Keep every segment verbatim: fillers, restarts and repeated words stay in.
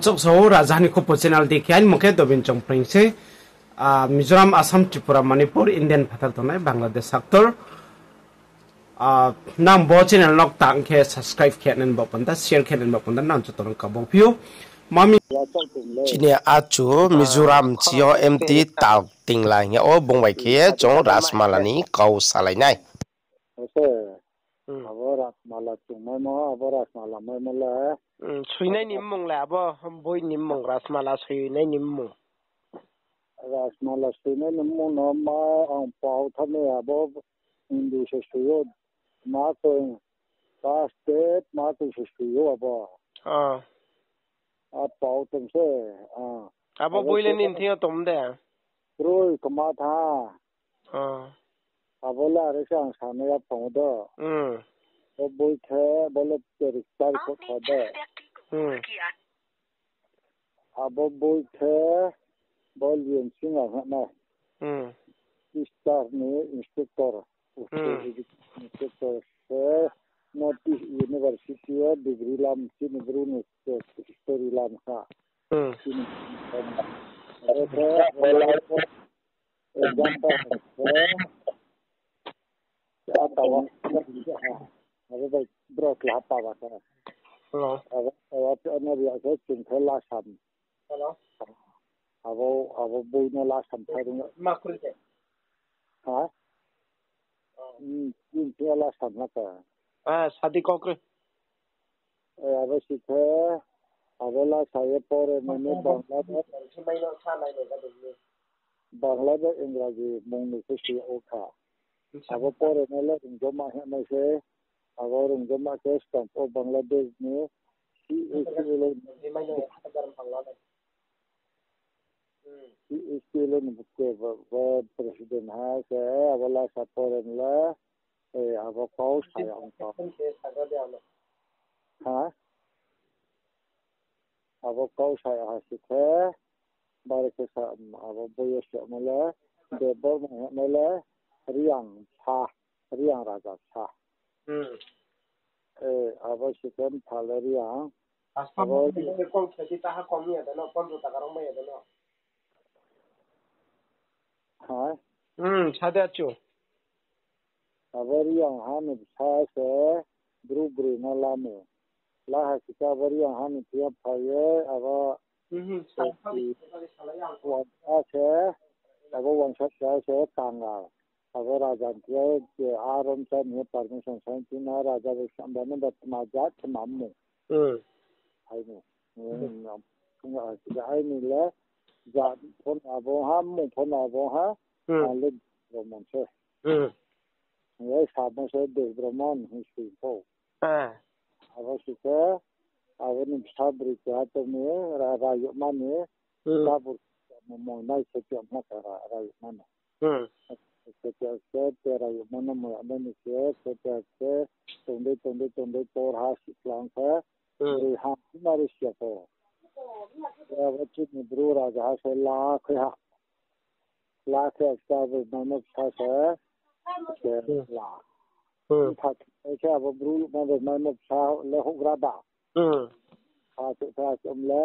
Choksa o Raja ni Khupo channel di khe aini mung khe Dobin Chongpreng se. Ah, Mizoram, Assam, Tripura, Manipur, Indian phathar tongnai Bangladesh actor. Ah, nang bo channel no tang khe subscribe khe nang bo panda, share khe nang bo panda, nang joto no kabo phiu. Mami. Chini achu Mizoram chini M T tal tingla hing ye o bung bai khe ye chung Rasmala ni kau salai nai. Abo Rasmala chungmaimo, abo Rasmala maimo le. Hmm, suinai ni mmung le abo boi ni mmung, Rasmala suinai ni mmung. Rasmala suinai ni mmung no ma ang pau thanai abo Hindu se sui ou, ma tong, pa step ma tong se sui ou abo. Ah. A pau tong se, ah. Abo boi le nini thing yo tong de? Kroi kma tha. Ah. Abo le are se ang sanai ya phang do. Hmm. Bo boi khe, bo le tarik char kho kha de. Hmm. Abo boi khe, bo Lian Singha hing nai. Hmm. Teacher ni instructor. Hmm. Instructor se North East University o degree lam chini bru ni history lam kha. Hmm. Chini abo khe, Example, eh, atawa, abo bai bro kla pa ba sa. Hello. Abo, abo, ano ria khe chung khe lasam. Hello. Abo, abo boi no lasam tharung. Ma kri khe. Ha? Hmm, chung khe lasam na ka. Ah, sadi kau kri. Eh, abo si khe, abo lasa ye pore mani Bangla bai, Bangla bai Ingraji mung ni khe si ou kha. Abo pore nai le rungjaoma hing nai se, abo rungjaoma khe Stamp of Bangladesh ni C S T le, C S T le ni buke bo, bo president ha se, abo lasa pore nai le, eh, abo kau sa ya ong kha. Ha? Abo kau sa ya ha si khe, bare khe sa, abo boi yo se ma le, Debbarma hing nai le, Reang sa, Reang raja sa. Hmm. Eh, abo si khe mpha le Reang. Abo kol khe di taha kom ya de no, pondro taka rong mai ya de no. Ha? Hmm, sa de achu. Abo Reang ha ni bsa se bru broi no lamo. La ha si khe abo Reang ha ni thing yo phai ye, abo, mhm, wangsa se, abo wangsa se Kangal. Abo raja ni thing yo je a rom sa ni permission sa ni thing na raja bai samba no ba tma jat tma mmung. Hmm. Hai ni. Hmm. Aini le jat pho no abo ha, mmung pho no abo ha, hmm, ang le Bromon se. Hmm. Ang le samo se Debbarma hing si pho. Ah. Abo si khe, abo ni bsa broi keha tong mi, ra-, rayuhma ni, hmm, tabur mo nai se tiam na ka ra-, rayuhma no. Hmm. Khe khe khe te rayuhma no mo ya nai ni khe, khe khe khe tongdei, tongdei, tongdei, por ha si klang khe, hmm, broi ha, nari sia pho. Khe abo chini bru raja ha se la khe ha. La khe khe abo mano bsa se, khe, hmm, la. Hmm. Mpha khe abo bru mano, mano bsa le houhgra ba. Hmm. Ha se, ha se, um le,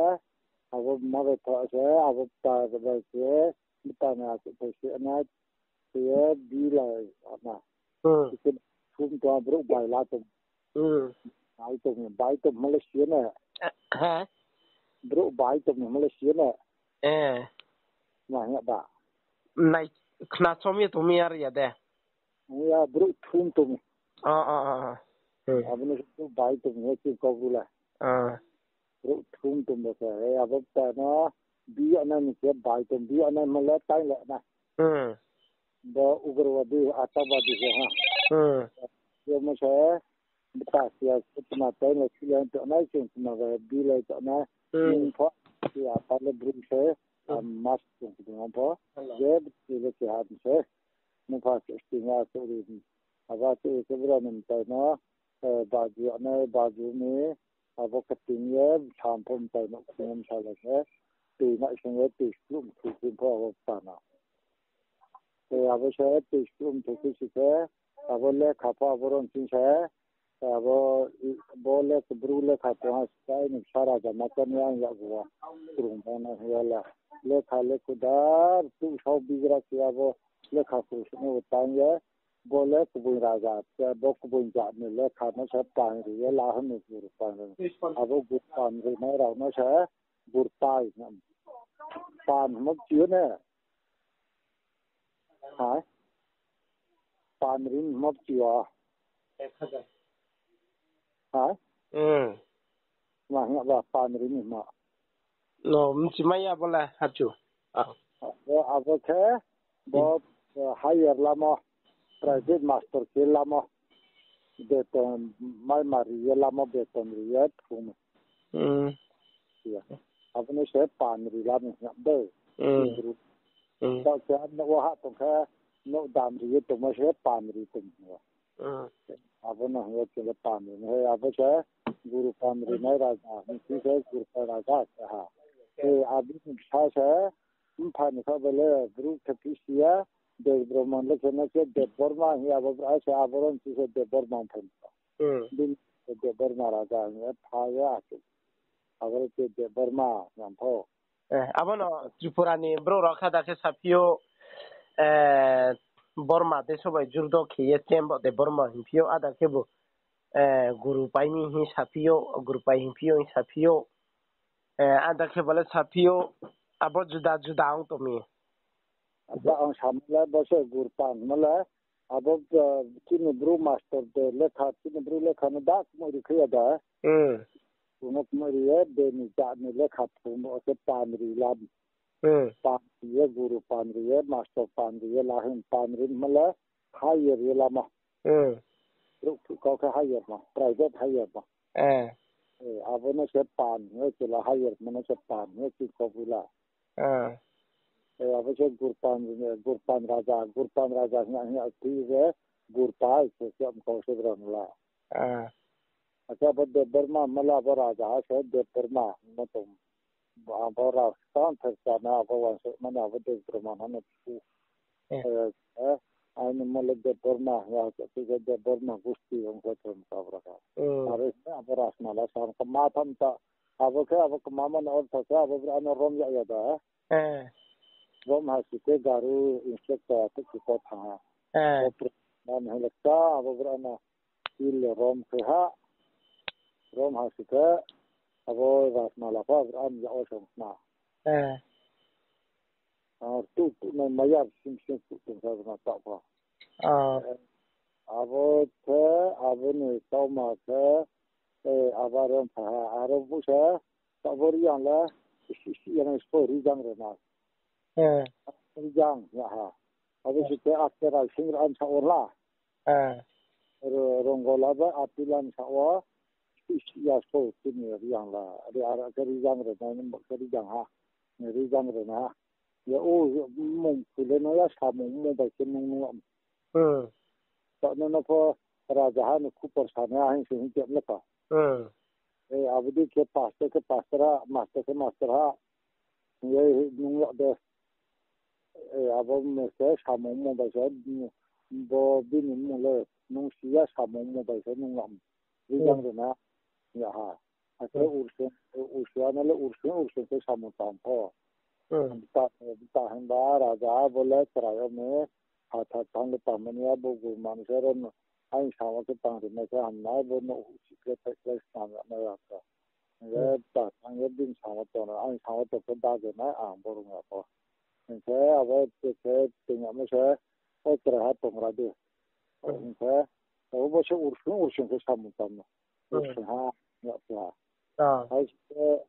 abo mano bsa se, abo ta bai se, Bta ni achouh phai se nai, khe ye bilai ama. Hmm. Khe thum tong brouh bai la tong. Hmm. Bai tong, bai tong ma le si ye ne. Eh, ha? Brouh bai tong ma le si ye ne. Eh. Ma hing ba. Nai, khna chom ye tong mi ar ya de. Ya brouh thum tong. Ah, ah, ah, ah. Hmm. Abo ni brouh bai tong ye chini Kaubru le. Ah. Brouh thum tong ba khe, eh, abo bta no, bi ya nai ni khe bai tong, bi ya nai ma le tai le na. Hmm. Bo ugrobadi, atakbadi se ha. Hmm. Ye mo se, bta sia se tma tai le si le tong nai, chung tma ba bi le tong nai. Hmm. Nung pho, si apa le brouh se, hmm, a mas chung tong pho. Hello. Je, bi le si ha se. Nung pha se sting ya se ri. Aba se ke bra nung tai no, eh, baju ya nai, baju ni, abo khe ting ye, sam pho mtai no, ting ye msa le khe, tui nai sing ye, tui skru mthu sing pho abo bta no. Tei abo se tui skru mthu khe si khe, abo lekha pho abo ron sing se, Abo, bo le bru lekha tong ha, stai ni bsa raja ma khe ni ang yakgu wo. Krung bo no hing ya la. Lekha le kudar, tu sao bigra khe abo lekha krung sini bo tang ye. Bo le kubui raja, bo kubui jat ni lekha no se pan ri ye la hwn ni guru pan ri. Abo guru pan ri nai rao no se guru pai. Pan hmo chi yo ne. Hai. Pan ri hmo chi yo. Hai. Hmm. Ma hing ba pan ri ni hmo. No, mchi mai ya bo le, hapchu. Ah. Abo, abo khe, bo, hmm, eh, higher lamo, private master khe lamo, beton, mai ma ri ye lamo, beton ri ye, thum. Hmm. Ya. Abo no se pan ri lamo, ya, be. Hmm. Guru. Hmm. Tao khe, no wa ha tong khe, no dam ri ye tongmo se pan ri tong. Hmm. Abo no hing ye khe le pan ri, he, abo se guru pan ri nai raja, hing si se guru pan raja se ha. He, abo ni sa se, mpha ni kha bele, bru khe phi si ya, Debbarma le khe no se Debbarma hing abo bra se abo ron si se Debbarma thai. Hmm. Bini Debbarma raja hing ye pha ye ake. Abo le khe Debbarma nang pho. Eh, abo no Tripura ni brouh rao kha da khe saphi ou, eh, Borma de sobai jurdo khe ye chem bo Debbarma hingphi ou, ada khe bo, eh, guru pai mi hing saphi ou, guru pai hingphi ou hing saphi ou. Eh, ada khe bo le saphi ou, abo juda juda ong tong mi. Acha, ang samo le bo se guru pan mo le, abo, eh, chini bru master de lekha, chini bru lekha no da kmoi ri khe ya da. Hmm. Kuno kmoi ri ye, de ni jat ni lekha thum bo se pan ri lam. Hmm. Pan ri ye, guru pan ri ye, master pan ri ye, la hwn pan ri mo le, higher ye lamo. Hmm. Brouh phuh kau khe higher mo, private higher mo. Eh. Eh, abo no se pan, eh, chila higher mo no se pan, eh, chini kau bula. Eh. Eh, abo se guru pan, eh, guru pan raja, guru pan raja hing ya, hing ya, ti je guru pai, se, se, am kau se bra mo la. Eh. Acha, abo Debbarma, mo le abo raja, se Debbarma, mo tong. Abo rao skang ther chana abo uansuk mani abo Debbarma no phu. Eh. Eh, eh, aini mo le Debbarma, ya, khe khe Debbarma gusti ong khe thum kabra ka. Hmm. Aro se abo Rajmala sam kma tham ta, abo khe abo kma mani ortho khe abo bra no rom ya ya da. Eh. Rom ha si khe Garu inspector tu ki ko tha. Eh. Ko pro-, man hile ka abo bra no. Pil rom khe ha, rom ha si khe, abo Rajmala pho Abraham ya o song na. Eh. Ar tu tu nai maya sim sim tu tu sa na ta pho. Ah. Eh, abo khe, abo ni tau ma khe, eh, abo rom khe ha, aro bu se, ta bo ri yang le, si si yang spo ri jang re na. Eh. Ri jang ya ha. Abo si khe akhe rai sing ran sa o la. Eh. Ro-, Rongola ba Apilan sa o, isi ya so tini ri yang la, ri ara khe ri yang re nai, nung ba khe ri yang ha, ri yang re na. Ya o, mung kule no ya samung mung bai khe nung nung. Hmm. Ta no no pho raja ha ni khupor sa na hing se hing khe le ka. Hmm. Eh, abo di khe pastor khe pastor ha, master khe master ha. Ye nung ya de. Eh, abo mung se samung mung bai se, bo bini mung le nung si ya samung mung bai se nung lam. Rijang rena, ya ha. Akhe ursing, ursing ano le ursing, ursing se samung tang pho. Ta, ta himba raja bo le chrai o me, ha tha thang le tang mani ya bo gu man se ron, aing samo khe tang ri mai khe hamnai bo no usi kle thai kle snam ya nai ya khe. Hingkhe ta thang ye bini samo tong, ang samo tong khe dage nai ang bo rung ya pho. Hingkhe abo te khe tong ya mo se, o chrai ha tong ra di. Hingkhe, abo bo se ursing, ursing khe samung tang no. Ursing ha, ya pha. Hai se,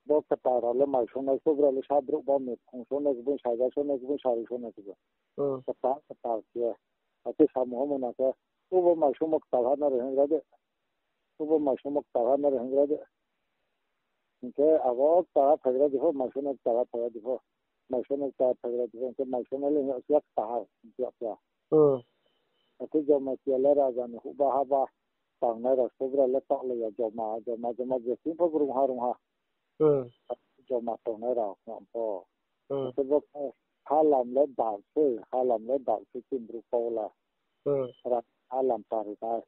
bo kata rao le mai songnai, kubra le sa brouh ba me phung songnai, kubun saja songnai, kubun sari songnai, kubun. Kata, kata khe. Ate samung ha mo na khe, ubo mai songmo kta ha na re hing ra de. Ubo mai songmo kta ha na re hing ra de. Hingkhe abo kta ha phai ra di pho, mai songno kta ha phai ra di pho. Mai songno kta ha phai ra di pho, hingkhe mai songno le hing ya kta ha, hing ya kta. Akhe Jamatia le raja ni huhba haba tangnai rao sobra le taoh lai ya joma, joma, joma, je sing pho rung ha, rung ha. Joma tongnai rao, nang pho. Akhe bo khe halam le bak se, halam le bak se chini bru kau la. Ra halam pari nai.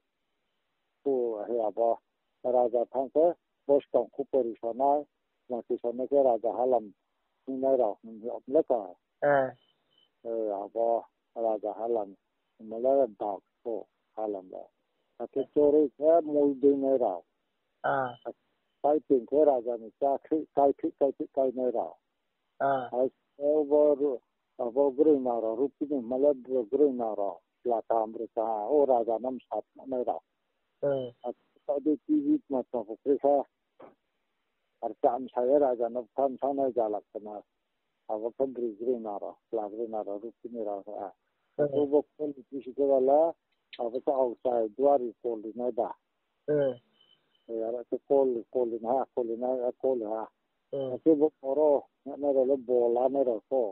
khe abo raja thanng khe bo skang khu pori sonai, ma khe sonai khe raja halam hingnai rao hing le ka. Abo raja halam hingmo le bak pho halam le. Akhe choroi khe mui deinai rao. Kaiting khe raja ni chá khrih kai khrih kai khrih kainai rao. Abo, abo groingnang rao, rupini hingmo le groingnang rao, chla kaham broi kaham, o raja no msa thanai rao. Akhe taoh dei T V tma tma pho khe kha, ar chá msa ye raja no bkha msanai jala khna. Abo khe broi groingnang rao, chla groingnang rao, rupini rao ha. Akhe bo kol ni bisi khe bala, abo khe aokchai duari kol rinai ba. Aro khe kol, kol rinai ha, kol rinai, kol ha. Akhe bo boro hingnai rao le bo lanai rao pho.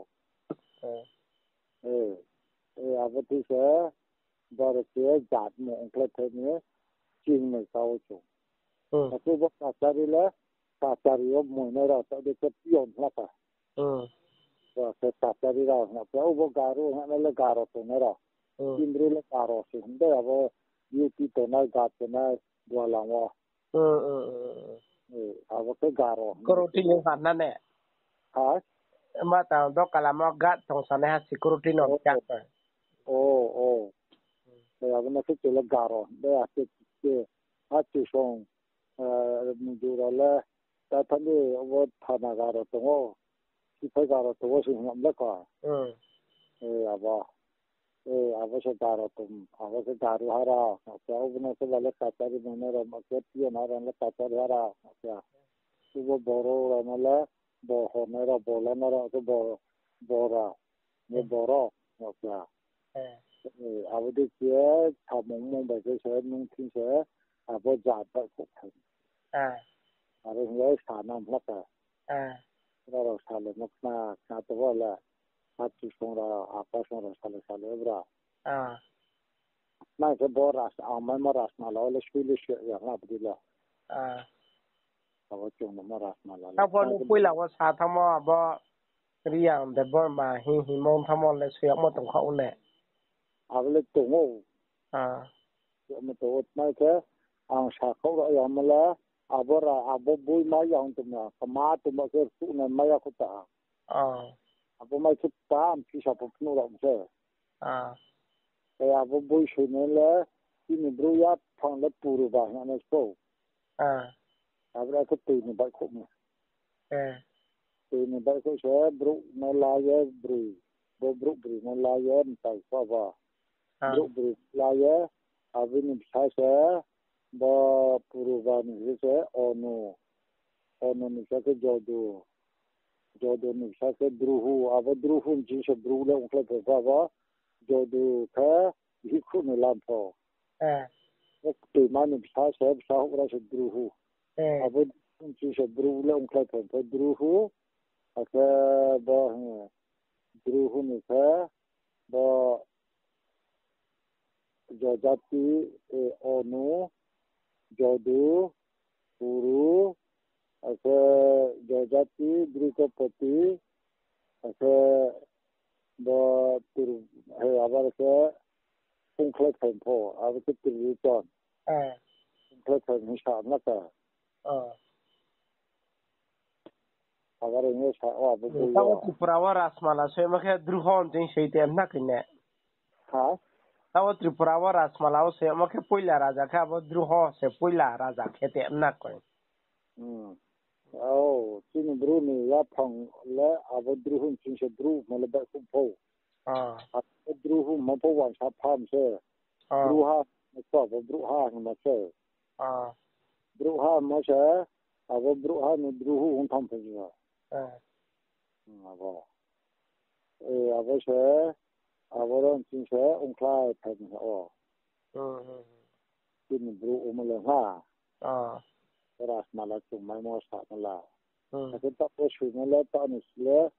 Abo tui se, boro khe jat mung ongkhlai thai ni chingnai ka wo chung. Akhe bo kachari le, kachari yo moinai rao taoh dei khe peon hla kha. Bo khe kachari rao hing khe, obo Garo hing le Garo tongnai rao. Chini Bru le Garo se hing dei, abo U P tongnai, Ghat tongnai, Dualang wo. Abo khe Garo hing. Security no ha na ne? Ha? Ma ta do kalamo Ghat tong sanai ha security no kya. Abo no khe chung le Garo hing dei, akhe khe ha Chusong, Mizo rao le, ta thani obo thana Garo tong ou, siphai Garo tong ou se hing le ka. Abo, abo se Garo tong, abo se Garo ha rao, akhe obo no khe ba le kachari moinai rao, akhe peon ha rao le kachari ha rao, akhe. Obo boro rao no le, bo honai rao, bo lanai rao, akhe bo, bora, bo boro, akhe. Abo dei khe samung mung bai khe se nung thing se abo jat baihkhouh phai. Aro hing ye sa nam hla khe. Aro rao salai no khna, khna tong ou le. Achu song rao, apa song rao salai salai bra. Nang khe bo ras, ang maimo rasmala wo le sui le sui ya hla bdi le. Abo chung no ma rasmala le. Taoh pho nung poila wo sa thanngmo abo Reang Debbarma hing hingmo thanngmo le sui yagmo tong kha ou ne. Abo le tong ou. Amo tong ou tma khe ang sa khaoh rao yamo le abo ra, abo boi mai ya ong tongma, kma tongma khe rtuh nai mai ya kho ta. Abo mai khe pam phisa pho phnuh rao se. Tei abo boi soinai le chini brouh yaphang le Puruba hing nai sou. Abo le khe tui ni baihkhouhmo. Tui ni baihkhouh se brouh no la ye broi. Bo brouh broi no la ye mtai kho abo. Brouh broi la ye, abo ni bsa se, bo Puruba ni se se Onu. Onu ni bsa khe Jodu. Jodu ni bsa khe Druhu. Abo Druhu ni ching se brouh le ongkhlai phai pho abo. Jodu khe Hikhruh ni lam pho. Bo ktoima ni bsa se, bsa houhgra se Druhu. Abo ni ching se brouh le ongkhlai phai pho Druhu. Akhe bo, Druhu ni khe bo Jojati, Onu, Jodu, Puru, akhe Jojati, Drikopoti, akhe bo Tur-, he, abar khe Pungkhlai Phaing pho, abo khe Trilochon. Pungkhlai Phaing hing sa na ta. Abar hing ye sa, o abo boi Tabo yo. Tripura wo Rajmala soimo khe Druho hing soi te na khe ne. Tabo Tripura wo Rajmala wo soimo khe poila raja khe abo Druho se poila raja khe te na khe. O, chini bru ni yaphang le abo Druhu ni ching se bru mo le baihkhouh pho. Abo Druhu mo pho uansa pham se. Bruha, abo Bruha hingmo se. Bruha hingmo se, abo Bruha ni Druhu ong tham phai o. Abo. Abo se, abo rao ching se ongkhlai phai o. Chini bru ongmo le ha. Rajmala chungmaimo sa no la. Akhe taoh bo soimo le, taoh ni sle,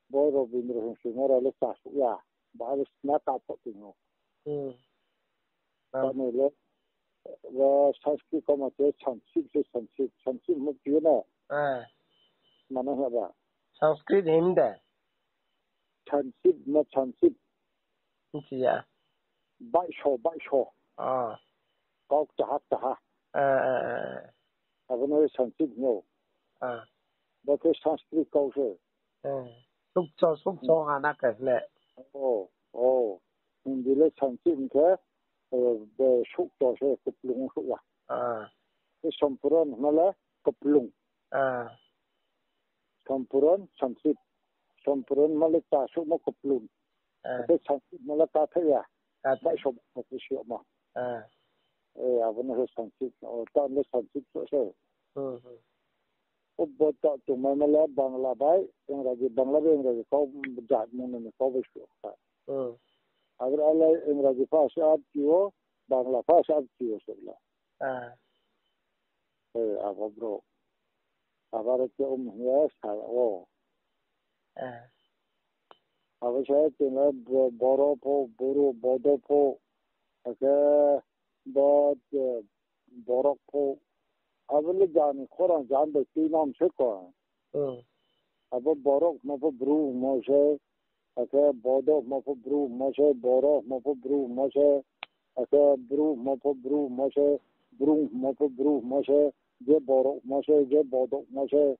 bo Robindro hing soimo rao le chasuh ya. Ba le sna ta pho tong o. Taoh ni le, bo Sanskrit kau ma se Sanskrit se Sanskrit, Sanskrit mo phi na. Mano hing ba. Sanskrit hing de. Sanskrit mo Sanskrit. Bchi ya. Baihso, baihso. Kau kchaha, kchaha. Abo no Sanskrit hing ou. Bo khe Sanskrit kau se. Sukcho, sukcho ha na khe le. O, o. Hindi le Sanskrit hing khe, be sukcho se, kuplung souh ya. Khe Sompuron hingmo le kuplung. Sompuron, Sanskrit. Sompuron hingmo le chá souhmo kuplung. Khe Sanskrit hingmo le kathai ya. Bai som khe suhmo. Abo no se Sanskrit, o, ta le Sanskrit so se. O bo ta tongmai ma le Bangla bai Ingraji, Bangla bai Ingraji kau jat mung ni kau bai suh kha. Abo le Ingraji pha se abchi ou, Bangla pha se abchi ou se la. Abo brouh. Abo are khe um hing ye sa yag ou. Abo se chung le bo-, Boro pho, Bru, Bodo pho, akhe bo, Borok pho. Abo le jani khorang jan bai tuinang se ko. Abo Borok hingmo pho Bru hingmo se, akhe Bodo hingmo pho Bru hingmo se, Boro hingmo pho Bru hingmo se, akhe Bru hingmo pho Bru hingmo se, Brung hingmo pho Bru hingmo se, je Borok hingmo se, je Bodok hingmo se,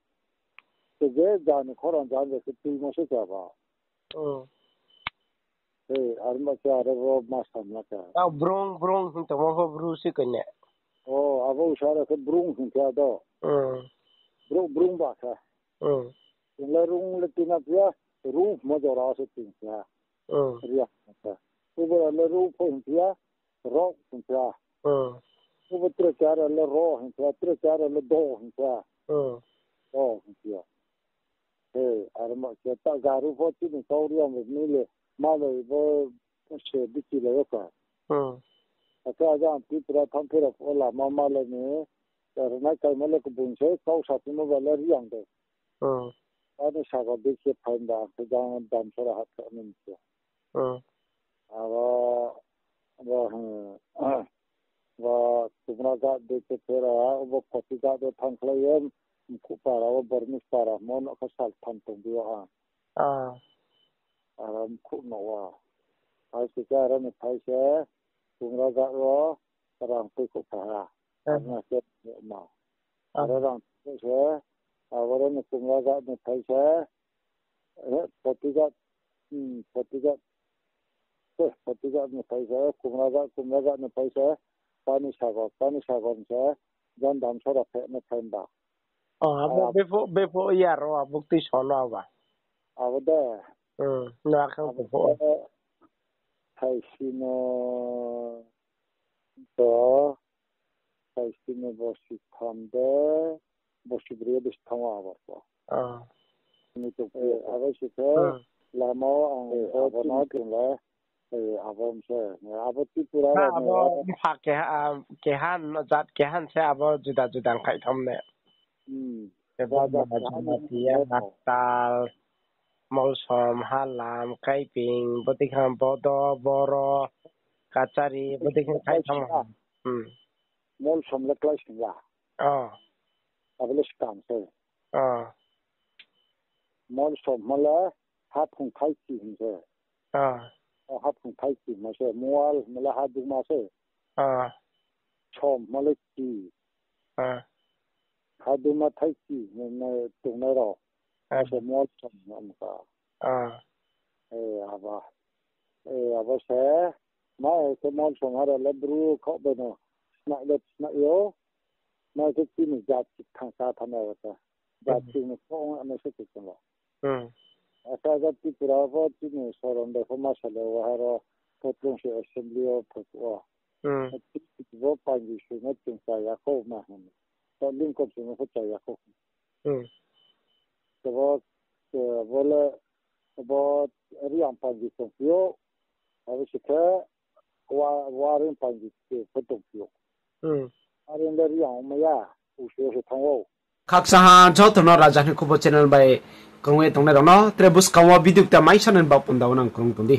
khe je jani khorang jan bai khe tuimo se khe ba. Arma khe aro bo ma samla khe. Tao Brung, Brung hing tongmo pho Bru se koi ne. O, abo usa aro khe Brung hing khe ado. Brung, Brung ba khe. Chung le Rung le tuina phi ya, Ru hingmo jora se tuing khe. Ria hing khe. Ubo le Ru pho hing phi ya, Rok hing phi ya. Ubo tre khe aro le Ro hing phi ya, tre khe aro le Do hing phi ya. Do hing phi ya. Arma khe ta Garu pho chini kau Reang bai mi le, ma le bo se bichi lai yo kha. Akhe ajang Tripura thanng phi rao pho lama ma le ni, rinai kaimo le kbung se, kau saphimo ba le Reang de. Ani sago dei khe phaimba, ang khe jang Damsara hahphi ni se. Abo, abo, hmm, bo Kumra ghat dei khe phera, abo Koti ghat dei thanngkhlai ye, mkhuh para, abo Bormis para, mo nouh khe sal tham tong di yo ha. Aro mkhuh nouh wo. Hai khe aro ni phai se, Kumra ghat wo rang tuikhouh phai ha. Aro na khe ma. Aro rang tuikhouh se, abo aro ni Kumra ghat ni phai se, Koti ghat, Koti ghat, Koti ghat ni phai se, Kumra ghat, Kumra ghat ni phai se, Pani Sagor, Pani Sagor ni se, jang Damsara pheh no phaimba. O, abo bephuh, bephuh ya ro, abo tui so no aba. Abo de. Na khe abo bephuh. Thaisi no, to, thaisi no bosi tham de, bosi bri de thanng o abo to. Ni to, abo si khe, lama wo ang abo no chung le, abo se, abo Tripura abo pha keha, keha, jat keha se abo juda juda khaih tham ne. Ebo Jamatia, Haktal, Molsom, Halam, Kaiping, bodei khe Bodo, Boro, Kachari, bodei khe khaih tham. Molsom le klái sing ya. Abo le skang se. Molsom ma le haphung thaichi hing se. Haphung thaichi ma se, Mual ma le haduma se. Som ma le chi. Haduma thaichi tongnai rao. Abo se Molsom hing kha. Abo, abo se, ma khe Molsom ha rao le Bru khaoh bai no snai le snai yo. Ma khe chini jat thang sa thanng ya khe. Jat chini khaoh ong nai se khe chung lo. Asa ja Tripura pho chini soron bai pho ma sa le wa ha ro, photlung se assembly yo phoku wo. Bo panji sui no chung cha ya khou ma hing. Ta lingkop sui no pho cha ya khou. Bo, bo le, bo Reang panji tongphi ou. Abo se khe, wa, Waring panji pho tongphi ou. Are le Reang ongmai ya, usi usi thanng ou. Khakchang ha joto no Raja ni Khubo channel bai kongwi tongnai rao no, tre buskang wo video kta maisa nani baoh panda wo nang krung tong di.